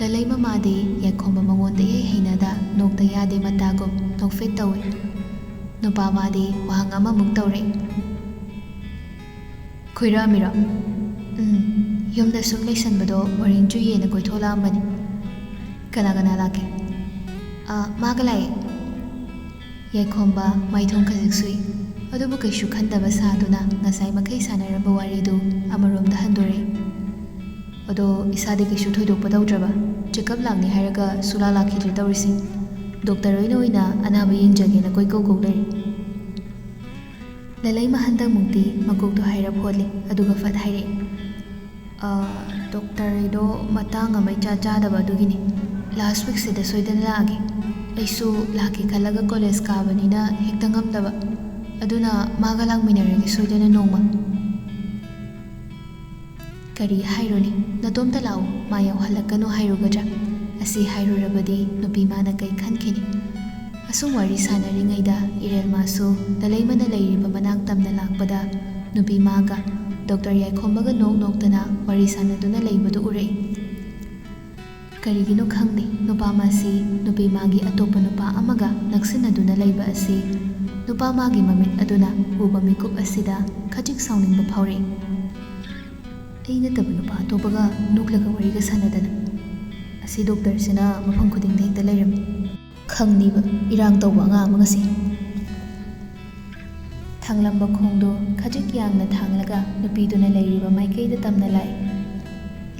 ꯂꯂꯩ ꯃꯃꯥꯗꯤ ꯌꯥꯏꯈꯣꯝꯕ ꯃꯉꯣꯟꯗ ꯏꯍꯩ ꯍꯩꯅꯗ ꯅꯣꯛꯇ ꯌꯥꯗꯦ ꯃꯇꯥꯒꯨꯝ ꯅꯣꯛꯐꯦꯠ ꯇꯧꯏ꯫ ꯅꯨꯄꯥ ꯃꯥꯗꯤ ꯋꯥꯍꯪ ꯑꯃꯃꯨꯛ ꯇꯧꯔꯛꯏ꯫ "ꯈꯣꯏꯔꯛꯑꯝꯃꯤꯔꯣ?" "ꯎꯝ, ꯌꯨꯝꯗ ꯁꯨꯝ ꯂꯩꯁꯟꯕꯗꯣ ꯕꯣꯔꯤꯡ ꯆꯨꯏꯌꯦꯅ ꯀꯣꯏꯊꯣꯛꯂꯛꯑꯝꯕꯅꯤ꯫" "ꯀꯅꯥ ꯀꯅꯥ ꯂꯥꯛꯀꯦ?" "ꯑ, ꯃꯥꯒ ꯂꯥꯛꯑꯦ꯫" ꯌꯥꯏꯈꯣꯝꯕ ꯃꯥꯏꯊꯣꯡ ꯈꯖꯤꯛ ꯁꯨꯏ꯫ ꯑꯗꯨꯕꯨ ꯀꯩꯁꯨ ꯈꯟꯗꯕ ꯁꯥꯗꯨꯅ ꯉꯁꯥꯏ ꯃꯈꯩ ꯁꯥꯟꯅꯔꯝꯕ ꯋꯥꯔꯤꯗꯨ ꯑꯃꯔꯣꯝꯗ ꯍꯟꯗꯣꯔꯛꯏ꯫ "ꯑꯗꯣ ꯏꯁꯥꯗꯤ ꯀꯩꯁꯨ ꯊꯣꯏꯗꯣꯛꯄ ꯇꯧꯗ꯭ꯔꯕ? ꯆꯦꯛꯑꯞ ꯂꯥꯛꯅꯤ ꯍꯥꯏꯔꯒ ꯁꯨꯂꯥꯛ ꯂꯥꯛꯈꯤꯗ꯭ꯔꯦ ꯇꯧꯔꯤꯁꯤ꯫ ꯗꯣꯛꯇꯔ ꯍꯣꯏꯅ ꯑꯣꯏꯅ ꯑꯅꯥꯕ ꯌꯦꯡꯖꯒꯦꯅ ꯀꯣꯏꯀꯧ ꯀꯧ ꯂꯩꯔꯦ꯫" ꯂꯂꯩꯃ ꯍꯟꯗꯛꯃꯨꯛꯇꯤ ꯃꯀꯣꯛꯇꯣ ꯍꯥꯏꯔꯞ ꯍꯣꯠꯂꯦ, ꯑꯗꯨꯒ ꯐꯠ ꯍꯥꯏꯔꯛꯑꯦ, "ꯑ, ꯗꯣꯛꯇꯔ ꯑꯩꯗꯣ ꯃꯇꯥꯡ ꯑꯃ ꯏꯆꯥ ꯆꯥꯗꯕ ꯑꯗꯨꯒꯤꯅꯤ꯫ ꯂꯥꯁ ꯋꯤꯛꯁꯤꯗ ꯁꯣꯏꯗꯅ ꯂꯥꯛꯑꯒꯦ꯫ ꯑꯩꯁꯨ ꯂꯥꯛꯀꯦ ꯈꯜꯂꯒ ꯀꯣꯂꯦꯖ ꯀꯥꯕꯅꯤꯅ ꯍꯦꯛꯇ ꯉꯝꯗꯕ꯫ ꯑꯗꯨꯅ ꯃꯥꯒ ꯂꯥꯛꯃꯤꯟꯅꯔꯒꯦ ꯁꯣꯏꯗꯅ ꯅꯣꯡꯃ꯫" "ꯀꯔꯤ ꯍꯥꯏꯔꯨꯅꯤ, ꯅꯇꯣꯝꯇ ꯂꯥꯛꯎ, ꯃꯥ ꯌꯥꯎꯍꯜꯂꯛꯀꯅꯨ ꯍꯥꯏꯔꯨꯒꯗ꯭ꯔꯥ?" ꯑꯁꯤ ꯍꯥꯏꯔꯨꯔꯕꯗꯤ ꯅꯨꯄꯤ ꯃꯥꯅ ꯀꯩ ꯈꯟꯈꯤꯅꯤ? ꯑꯁꯨꯝ ꯋꯥꯔꯤ ꯁꯥꯟꯅꯔꯤꯉꯩꯗ ꯏꯔꯦꯜꯃꯥꯁꯨ ꯂꯂꯩꯃꯅ ꯂꯩꯔꯤꯕ ꯃꯅꯥꯛ ꯇꯝꯅ ꯂꯥꯛꯄꯗ ꯅꯨꯄꯤ ꯃꯥꯒ ꯗꯣꯛꯇꯔ ꯌꯥꯏꯈꯣꯝꯕꯒ ꯅꯣꯛ ꯅꯣꯛꯇꯅ ꯋꯥꯔꯤ ꯁꯥꯟꯅꯗꯨꯅ ꯂꯩꯕꯗꯨ ꯎꯔꯛꯏ꯫ ꯀꯔꯤꯒꯤꯅꯣ ꯈꯪꯗꯦ, ꯅꯨꯄꯥ ꯃꯥꯁꯤ ꯅꯨꯄꯤ ꯃꯥꯒꯤ ꯑꯇꯣꯞꯄ ꯅꯨꯄꯥ ꯑꯃꯒ ꯅꯛꯁꯤꯟꯅꯗꯨꯅ ꯂꯩꯕ ꯑꯁꯤ ꯅꯨꯄꯥ ꯃꯥꯒꯤ ꯃꯃꯤꯠ ꯑꯗꯨꯅ ꯎꯕ ꯃꯤꯀꯨꯞ ꯑꯁꯤꯗ ꯈꯖꯤꯛ ꯁꯥꯎꯅꯤꯡꯕ ꯐꯥꯎꯔꯛꯏ꯫ ꯑꯩ ꯅꯠꯇꯕ ꯅꯨꯄꯥ ꯑꯇꯣꯞꯄꯒ ꯅꯣꯛꯂꯒ ꯋꯥꯔꯤꯒ ꯁꯥꯟꯅꯗꯅ꯫ ꯑꯁꯤ ꯗꯣꯛꯇꯔꯁꯤꯅ ꯃꯐꯝ ꯈꯨꯗꯤꯡꯗ ꯍꯦꯛꯇ ꯂꯩꯔꯝꯃꯤ꯫ ꯈꯪꯅꯤꯕ ꯏꯔꯥꯡ ꯇꯧꯕ ꯑꯉꯥꯡ ꯑꯃ ꯉꯁꯤ꯫ ꯊꯥꯡꯂꯝꯕ ꯈꯣꯡꯗꯣ ꯈꯖꯤꯛ ꯌꯥꯡꯅ ꯊꯥꯡꯂꯒ ꯅꯨꯄꯤꯗꯨꯅ ꯂꯩꯔꯤꯕ ꯃꯥꯏꯀꯩꯗ ꯇꯝꯅ ꯂꯥꯛꯏ꯫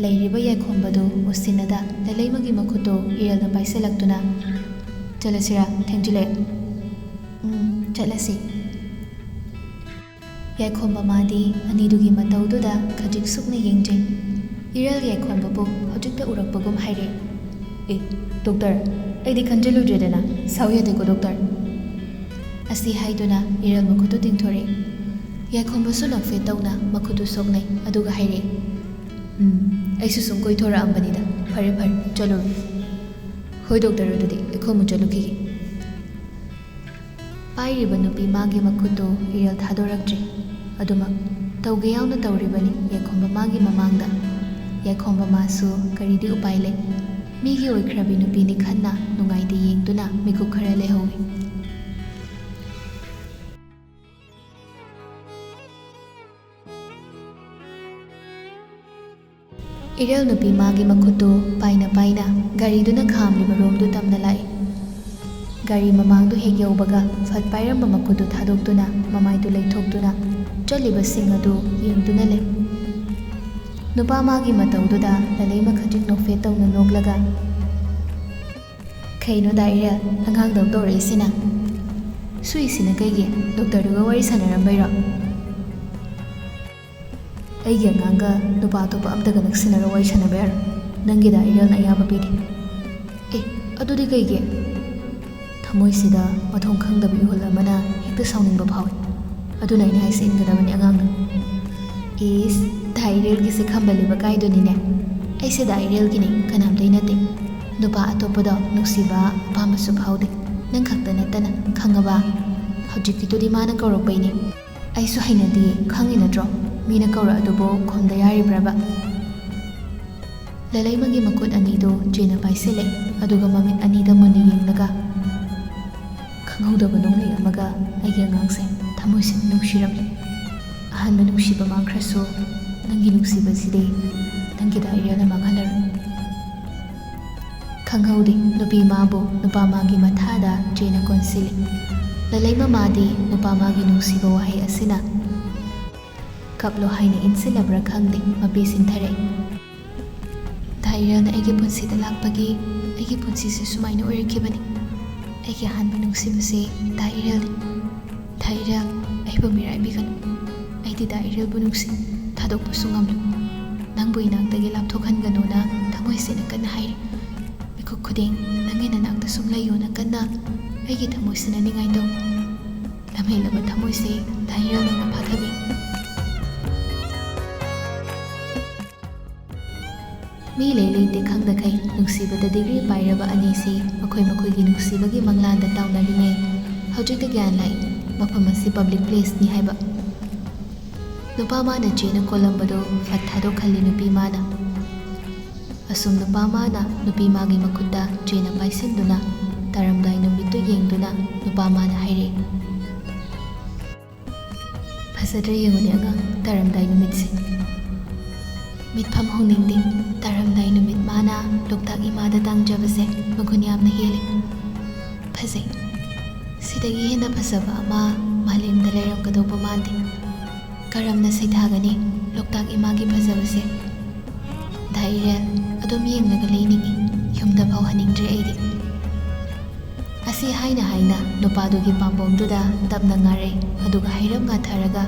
ꯂꯩꯔꯤꯕ ꯌꯥꯏꯈꯣꯝꯕꯗꯨ ꯎꯁꯤꯟꯅꯗ ꯂꯂꯩꯃꯒꯤ ꯃꯈꯨꯠꯇꯨ ꯏꯔꯦꯜꯅ ꯄꯥꯏꯁꯤꯜꯂꯛꯇꯨꯅ, "ꯆꯠꯂꯁꯤꯔꯥ? ꯊꯦꯡꯖꯤꯜꯂꯛꯑꯦ꯫" "ꯎꯝ, ꯆꯠꯂꯁꯤ꯫" ꯌꯥꯏꯈꯣꯝꯕ ꯃꯥꯗꯤ ꯑꯅꯤꯗꯨꯒꯤ ꯃꯇꯧꯗꯨꯗ ꯈꯖꯤꯛ ꯁꯨꯛꯅ ꯌꯦꯡꯖꯩ꯫ ꯏꯔꯦꯜ ꯌꯥꯏꯈꯣꯝꯕꯕꯨ ꯍꯧꯖꯤꯛꯇ ꯎꯔꯛꯄꯒꯨꯝ ꯍꯥꯏꯔꯛꯑꯦ, "ꯑꯦ, ꯗꯣꯛꯇꯔ, ꯑꯩꯗꯤ ꯈꯟꯖꯤꯜꯂꯨꯗ꯭ꯔꯦꯗꯅ, ꯁꯥꯎ ꯌꯥꯗꯦꯀꯣ ꯗꯣꯛꯇꯔ꯫" ꯑꯁꯤ ꯍꯥꯏꯗꯨꯅ ꯏꯔꯦꯜ ꯃꯈꯨꯠꯇꯨ ꯇꯤꯡꯊꯣꯔꯛꯏ꯫ ꯌꯥꯏꯈꯣꯝꯕꯁꯨ ꯅꯣꯛꯐꯦꯠ ꯇꯧꯅ ꯃꯈꯨꯠꯇꯨ ꯁꯣꯛꯅꯩ, ꯑꯗꯨꯒ ꯍꯥꯏꯔꯛꯏ, "ꯎꯝ, ꯑꯩꯁꯨ ꯁꯨꯝ ꯀꯣꯏꯊꯣꯔꯛꯑꯝꯕꯅꯤꯗ꯫ ꯐꯔꯦ ꯐꯔꯦ, ꯆꯠꯂꯨꯔꯣ꯫" "ꯍꯣꯏ ꯗꯣꯛꯇꯔ, ꯑꯗꯨꯗꯤ ꯑꯩꯈꯣꯏ ꯑꯃꯨꯛ ꯆꯠꯂꯨꯈꯤꯒꯦ꯫" ꯄꯥꯏꯔꯤꯕ ꯅꯨꯄꯤ ꯃꯥꯒꯤ ꯃꯈꯨꯠꯇꯨ ꯏꯔꯦꯜ ꯊꯥꯗꯣꯔꯛꯇ꯭ꯔꯤ꯫ ꯑꯗꯨꯃꯛ ꯇꯧꯒꯦ ꯌꯥꯎꯅ ꯇꯧꯔꯤꯕꯅꯤ ꯌꯥꯏꯈꯣꯝꯕ ꯃꯥꯒꯤ ꯃꯃꯥꯡꯗ꯫ ꯌꯥꯏꯈꯣꯝꯕ ꯃꯥꯁꯨ ꯀꯔꯤꯗꯤ ꯎꯄꯥꯏ ꯂꯩ? ꯃꯤꯒꯤ ꯑꯣꯏꯈ꯭ꯔꯕꯤ ꯅꯨꯄꯤꯅꯤ ꯈꯟꯅ ꯅꯨꯡꯉꯥꯏꯇꯦ ꯌꯦꯡꯗꯨꯅ ꯃꯤꯀꯨꯞ ꯈꯔ ꯂꯩꯍꯧꯏ꯫ ꯏꯔꯦꯜ ꯅꯨꯄꯤ ꯃꯥꯒꯤ ꯃꯈꯨꯠꯇꯨ ꯄꯥꯏꯅ ꯄꯥꯏꯅ ꯒꯥꯔꯤꯗꯨꯅ ꯈꯥꯝꯂꯤꯕ ꯔꯣꯝꯗꯨ ꯇꯝꯅ ꯂꯥꯛꯏ꯫ ꯒꯥꯔꯤ ꯃꯃꯥꯡꯗꯨ ꯍꯦꯛ ꯌꯧꯕꯒ ꯐꯠ ꯄꯥꯏꯔꯝꯕ ꯃꯈꯨꯠꯇꯨ ꯊꯥꯗꯣꯛꯇꯨꯅ ꯃꯃꯥꯏꯗꯨ ꯂꯩꯊꯣꯛꯇꯨꯅ ꯆꯠꯂꯤꯕꯁꯤꯡ ꯑꯗꯨ ꯌꯦꯡꯗꯨꯅ ꯂꯩ꯫ ꯅꯨꯄꯥ ꯃꯥꯒꯤ ꯃꯇꯧꯗꯨꯗ ꯂꯂꯩꯃ ꯈꯖꯤꯛ ꯅꯣꯛꯐꯦꯠ ꯇꯧꯅ ꯅꯣꯛꯂꯒ, "ꯀꯩꯅꯣ ꯗꯥ ꯏꯔꯦꯜ, ꯑꯉꯥꯡꯗꯧ ꯇꯧꯔꯛꯏꯁꯤꯅ? ꯁꯨꯏꯁꯤꯅ ꯀꯩꯒꯤ? ꯗꯣꯛꯇꯔꯗꯨꯒ ꯋꯥꯔꯤ ꯁꯥꯟꯅꯔꯝꯕꯩꯔꯣ?" "ꯑꯩꯒꯤ ꯑꯉꯥꯡꯒ ꯅꯨꯄꯥ ꯑꯇꯣꯞꯄ ꯑꯝꯇꯒ ꯅꯛꯁꯤꯟꯅꯔ ꯋꯥꯔꯤ ꯁꯥꯟꯅꯕ ꯌꯥꯔꯣꯏ꯫ ꯅꯪꯒꯤ ꯗꯥ ꯏꯔꯦꯜꯅ ꯑꯌꯥꯕ ꯄꯤꯔꯤ꯫" "ꯑꯦ, ꯑꯗꯨꯗꯤ ꯀꯩꯒꯤ?" ꯊꯃꯣꯏꯁꯤꯗ ꯃꯊꯣꯡ ꯈꯪꯗꯕ ꯏꯍꯨꯜ ꯑꯃꯅ ꯍꯦꯛꯇ ꯁꯥꯎꯅꯤꯡꯕ ꯐꯥꯎꯏ꯫ "ꯑꯗꯨꯅ ꯑꯩꯅ ꯍꯥꯏꯁꯦ ꯏꯟꯒꯗꯕꯅꯤ ꯑꯉꯥꯡꯅ꯫" "ꯏꯁ, ꯗꯥ ꯏꯔꯦꯜꯒꯤꯁꯦ ꯈꯝꯕ ꯂꯤꯕ ꯀꯥꯏꯗꯨꯅꯤ꯫" "ꯑꯩꯁꯦ ꯗꯥ ꯏꯔꯦꯜꯒꯤꯅꯤ, ꯀꯅꯥꯝꯇꯩ ꯅꯠꯇꯦ꯫ ꯅꯨꯄꯥ ꯑꯇꯣꯞꯄꯗꯣ ꯅꯨꯡꯁꯤꯕ ꯑꯄꯥꯝꯕꯁꯨ ꯐꯥꯎꯗꯦ꯫ ꯅꯪ ꯈꯛꯇ ꯅꯠꯇꯅ, ꯈꯪꯉꯕ? ꯍꯧꯖꯤꯛꯀꯤꯗꯨꯗꯤ ꯃꯥꯅ ꯀꯧꯔꯛꯄꯩꯅꯤ꯫ ꯑꯩꯁꯨ ꯍꯩꯅꯗꯤꯌꯦ, ꯈꯪꯉꯤ ꯅꯠꯇ꯭ꯔꯣ? ꯃꯤꯅ ꯀꯧꯔꯛꯑꯗꯨꯕꯨ ꯈꯨꯝꯗ ꯌꯥꯔꯤꯕ꯭ꯔꯕ?" ꯂꯂꯩꯃꯒꯤ ꯃꯈꯨꯠ ꯑꯅꯤꯗꯨ ꯆꯦꯅ ꯄꯥꯏꯁꯤꯜꯂꯦ, ꯑꯗꯨꯒ ꯃꯃꯤꯠ ꯑꯅꯤꯗ ꯃꯨꯟꯅ ꯌꯦꯡꯂꯒ, "ꯈꯪꯍꯧꯗꯕ ꯅꯣꯡꯂꯩ ꯑꯃꯒ ꯑꯩꯒꯤ ꯑꯉꯥꯡꯁꯦ ꯊꯃꯣꯏꯁꯤꯅ ꯅꯨꯡꯁꯤꯔꯝꯂꯦ꯫ ꯑꯍꯥꯟꯕ ꯅꯨꯡꯁꯤꯕ ꯃꯥꯡꯈ꯭ꯔꯁꯨ, ꯅꯪꯒꯤ ꯅꯨꯡꯁꯤꯕꯁꯤꯗꯤ ꯅꯪꯒꯤ ꯗꯥ ꯏꯔꯦꯜꯅ ꯃꯥꯡꯍꯜꯂꯔꯣꯏ꯫" ꯈꯪꯍꯧꯗꯦ, ꯅꯨꯄꯤ ꯃꯥꯕꯨ ꯅꯨꯄꯥ ꯃꯥꯒꯤ ꯃꯊꯥꯗ ꯆꯦꯅ ꯀꯣꯟꯁꯤꯜꯂꯤ꯫ ꯂꯂꯩꯃ ꯃꯥꯗꯤ ꯅꯨꯄꯥ ꯃꯥꯒꯤ ꯅꯨꯡꯁꯤꯕ ꯋꯥꯍꯩ ꯑꯁꯤꯅ "ꯀꯞꯂꯣ" ꯍꯥꯏꯅ ꯏꯟꯁꯤꯜꯂꯕ꯭ꯔꯥ ꯈꯪꯗꯦ, ꯃꯄꯤ ꯁꯤꯟꯊꯔꯛꯏ꯫ "ꯗꯥ ꯏꯔꯦꯜꯅ ꯑꯩꯒꯤ ꯄꯨꯟꯁꯤꯗ ꯂꯥꯛꯄꯒꯤ ꯑꯩꯒꯤ ꯄꯨꯟꯁꯤꯁꯦ ꯁꯨꯃꯥꯏꯅ ꯑꯣꯏꯔꯛꯈꯤꯕꯅꯤ꯫ ꯑꯩꯒꯤ ꯑꯍꯥꯟꯕ ꯅꯨꯡꯁꯤꯕꯁꯦ ꯗꯥ ꯏꯔꯦꯜꯅꯤ꯫ ꯗꯥ ꯏꯔꯦꯜ, ꯑꯩꯕꯨ ꯃꯤꯔꯥꯏꯕꯤꯒꯅꯨ꯫ ꯑꯩꯗꯤ ꯗꯥ ꯏꯔꯦꯜꯕꯨ ꯅꯨꯡꯁꯤ, ꯊꯥꯗꯣꯛꯄꯁꯨ ꯉꯝꯂꯣꯏ꯫ ꯅꯪꯕꯨ ꯏꯅꯥꯛꯇꯒꯤ ꯂꯥꯞꯊꯣꯛꯍꯟꯒꯅꯨꯅ ꯊꯃꯣꯏꯁꯤꯅ ꯀꯟꯅ ꯍꯥꯏꯔꯤ꯫ ꯃꯤꯀꯨꯞ ꯈꯨꯗꯤꯡ ꯅꯪꯒꯤ ꯅꯅꯥꯛꯇ ꯁꯨꯝ ꯂꯩꯌꯨꯅ ꯀꯟꯅ ꯑꯩꯒꯤ ꯊꯃꯣꯏꯁꯤꯅ ꯅꯤꯡꯉꯥꯏ ꯇꯧ꯫ ꯂꯝꯍꯦꯜꯂꯕ ꯊꯃꯣꯏꯁꯦ ꯗꯥ ꯏꯔꯦꯜ ꯅꯪꯅ ꯐꯥꯊꯕꯤ꯫" ꯃꯤ ꯂꯩ ꯂꯩꯇꯦ ꯈꯪꯗꯈꯩ ꯅꯨꯡꯁꯤꯕꯗ ꯗꯤꯒ꯭ꯔꯤ ꯄꯥꯏꯔꯕ ꯑꯅꯤꯁꯤ ꯃꯈꯣꯏ ꯃꯈꯣꯏꯒꯤ ꯅꯨꯡꯁꯤꯕꯒꯤ ꯃꯪꯂꯥꯟꯗ ꯇꯥꯎꯅꯔꯤꯉꯩ, ꯍꯧꯖꯤꯛꯇ ꯒ꯭ꯌꯥꯟ ꯂꯥꯛꯏ, ꯃꯐꯝ ꯑꯁꯤ ꯄꯕ꯭ꯂꯤꯛ ꯄ꯭ꯂꯦꯁꯅꯤ ꯍꯥꯏꯕ꯫ ꯅꯨꯄꯥ ꯃꯥꯅ ꯆꯦꯅ ꯀꯣꯜꯂꯝꯕꯗꯨ ꯐꯠ ꯊꯥꯗꯣꯛꯍꯜꯂꯤ ꯅꯨꯄꯤ ꯃꯥꯅ꯫ ꯑꯁꯨꯝ ꯅꯨꯄꯥ ꯃꯥꯅ ꯅꯨꯄꯤ ꯃꯥꯒꯤ ꯃꯈꯨꯠꯇ ꯆꯦꯅ ꯄꯥꯏꯁꯤꯟꯗꯨꯅ ꯇꯥꯔꯝꯗꯥꯏ ꯅꯨꯃꯤꯠꯇꯨ ꯌꯦꯡꯗꯨꯅ ꯅꯨꯄꯥ ꯃꯥꯅ ꯍꯥꯏꯔꯛꯏ, "ꯐꯖꯗ꯭ꯔꯥ ꯌꯦꯡꯉꯨꯅꯦ ꯑꯉꯥꯡ, ꯇꯥꯔꯝꯗꯥꯏ ꯅꯨꯃꯤꯠꯁꯦ꯫ ꯃꯤꯠꯐꯝ ꯍꯣꯡꯅꯤꯡꯗꯦ, ꯇꯥꯔꯝꯗꯥꯏ ꯅꯨꯃꯤꯠ ꯃꯥꯅ ꯂꯣꯛꯇꯥꯛ ꯏꯃꯥꯗ ꯇꯥꯡꯖꯕꯁꯦ ꯃꯒꯨꯟ ꯌꯥꯝꯅ ꯍꯦꯜꯂꯤ꯫ ꯐꯖꯩ꯫ ꯁꯤꯗꯒꯤ ꯍꯦꯟꯅ ꯐꯖꯕ ꯑꯃ ꯃꯥꯂꯦꯝꯗ ꯂꯩꯔꯝꯒꯗꯧꯕ ꯃꯥꯟꯗꯦ꯫ ꯀꯔꯝꯅ ꯁꯩꯊꯥꯒꯅꯤ ꯂꯣꯛꯇꯥꯛ ꯏꯃꯥꯒꯤ ꯐꯖꯕꯁꯦ? ꯗꯥ ꯏꯔꯦꯜ, ꯑꯗꯨꯝ ꯌꯦꯡꯂꯒ ꯂꯩꯅꯤꯡꯏ, ꯌꯨꯝꯗ ꯐꯥꯎ ꯍꯟꯅꯤꯡꯗ꯭ꯔꯦ ꯑꯩꯗꯤ"꯫ ꯑꯁꯤ ꯍꯥꯏꯅ ꯍꯥꯏꯅ ꯅꯨꯄꯥꯗꯨꯒꯤ ꯄꯥꯝꯕꯣꯝꯗꯨꯗ ꯇꯞꯅ ꯉꯥꯔꯩ, ꯑꯗꯨꯒ ꯍꯩꯔꯞ ꯉꯥꯊꯔꯒ,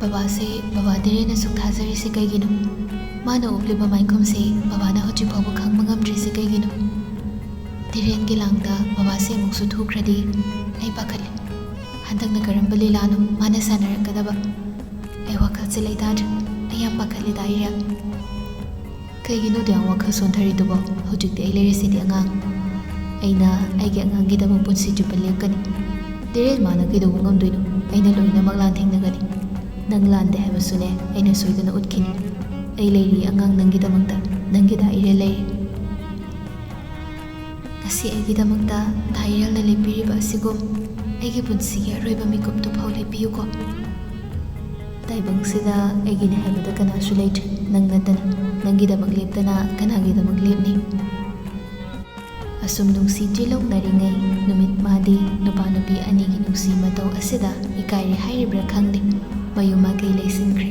"ꯕꯕꯥꯁꯦ, ꯕꯕꯥ ꯙꯤꯔꯦꯟꯅ ꯁꯨꯛ ꯊꯥꯖꯔꯤꯁꯦ ꯀꯩꯒꯤꯅꯣ? ꯃꯥꯅ ꯎꯠꯂꯤꯕ ꯃꯥꯏꯈꯨꯝꯁꯦ ꯕꯕꯥꯅ ꯍꯧꯖꯤꯛ ꯐꯥꯎꯕ ꯈꯪꯕ ꯉꯝꯗ꯭ꯔꯤꯁꯦ ꯀꯩꯒꯤꯅꯣ? ꯙꯤꯔꯦꯟꯒꯤ ꯂꯥꯡꯗ ꯕꯕꯥꯁꯦ ꯑꯃꯨꯛꯁꯨ ꯊꯨꯈ꯭ꯔꯗꯤ ꯑꯩ ꯄꯥꯈꯠꯂꯤ꯫ ꯍꯟꯗꯛꯅ ꯀꯔꯝꯕ ꯂꯤꯂꯥꯅꯣ ꯃꯥꯅ ꯁꯥꯟꯅꯔꯛꯀꯗꯕ? ꯑꯩ ꯋꯥꯈꯜꯁꯦ ꯂꯩꯇꯥꯗ꯭ꯔꯦ꯫ ꯑꯩ ꯌꯥꯝ ꯄꯥꯈꯠꯂꯤ, ꯗꯥ ꯏꯔꯦꯜ"꯫ "ꯀꯩꯒꯤꯅꯣ ꯑꯗꯨꯌꯥꯝ ꯋꯥꯈꯜ ꯁꯣꯟꯊꯔꯤꯗꯨꯕꯣ? ꯍꯧꯖꯤꯛꯇꯤ ꯑꯩ ꯂꯩꯔꯤꯁꯤꯗꯤ ꯑꯉꯥꯡ꯫ ꯑꯩꯅ ꯑꯩꯒꯤ ꯑꯉꯥꯡꯒꯤꯗꯃꯛ ꯄꯨꯟꯁꯤ ꯆꯨꯞꯄ ꯂꯦꯞꯀꯅꯤ꯫ ꯙꯤꯔꯦꯟ ꯃꯥꯅ ꯀꯩꯗꯧꯕ ꯉꯝꯗꯣꯏꯅꯣ? ꯑꯩꯅ ꯂꯣꯏꯅꯃꯛ ꯂꯥꯟꯊꯦꯡꯅꯒꯅꯤ꯫ ꯅꯪ ꯂꯥꯟꯗꯦ ꯍꯥꯏꯕꯁꯨꯅꯦ ꯑꯩꯅ ꯁꯣꯏꯗꯅ ꯎꯠꯈꯤꯅꯤ꯫ ꯑꯩ ꯂꯩꯔꯤ ꯑꯉꯥꯡ, ꯅꯪꯒꯤꯗꯃꯛꯇ꯫ ꯅꯪꯒꯤ ꯗꯥ ꯏꯔꯦꯜ ꯂꯩꯔꯤ"꯫ "ꯉꯁꯤ ꯑꯩꯒꯤꯗꯃꯛꯇ ꯗꯥ ꯏꯔꯦꯜꯅ ꯂꯦꯞꯄꯤꯔꯤꯕ ꯑꯁꯤꯒꯨꯝ ꯑꯩꯒꯤ ꯄꯨꯟꯁꯤꯒꯤ ꯑꯔꯣꯏꯕ ꯃꯤꯀꯨꯞꯇꯨ ꯐꯥꯎ ꯂꯦꯞꯄꯤꯌꯨꯀꯣ꯫ ꯇꯥꯏꯕꯪꯁꯤꯗ ꯑꯩꯒꯤꯅꯤ ꯍꯥꯏꯕꯗ ꯀꯅꯥꯁꯨ ꯂꯩꯇ꯭ꯔꯦ, ꯅꯪ ꯅꯠꯇꯅ꯫ ꯅꯪꯒꯤꯗꯃꯛ ꯂꯦꯞꯇꯅ ꯀꯅꯥꯒꯤꯗꯃꯛ ꯂꯦꯞꯅꯤ?" ꯑꯁꯨꯝ ꯅꯨꯡꯁꯤ ꯆꯦꯜꯍꯧꯅꯔꯤꯉꯩ ꯅꯨꯃꯤꯠ ꯃꯥꯗꯤ ꯅꯨꯄꯥ ꯅꯨꯄꯤ ꯑꯅꯤꯒꯤ ꯅꯨꯡꯁꯤ ꯃꯇꯧ ꯑꯁꯤꯗ ꯏꯀꯥꯏꯔꯦ ꯍꯥꯏꯔꯤꯕ꯭ꯔꯥ ꯈꯪꯗꯦ, ꯃꯌꯨꯝ ꯃꯥꯏꯀꯩ ꯂꯩꯁꯤꯟꯈ꯭ꯔꯦ꯫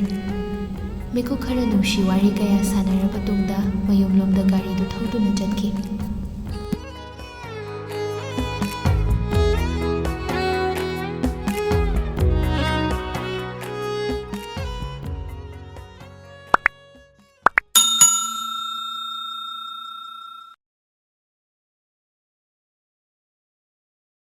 ꯃꯤꯀꯨꯞ ꯈꯔ ꯅꯨꯡꯁꯤ ꯋꯥꯔꯤ ꯀꯌꯥ ꯁꯥꯟꯅꯔꯕ ꯇꯨꯡꯗ ꯃꯌꯨꯝꯂꯣꯝꯗ ꯒꯥꯔꯤꯗꯨ ꯊꯧꯗꯨꯅ ꯆꯠꯈꯤ꯫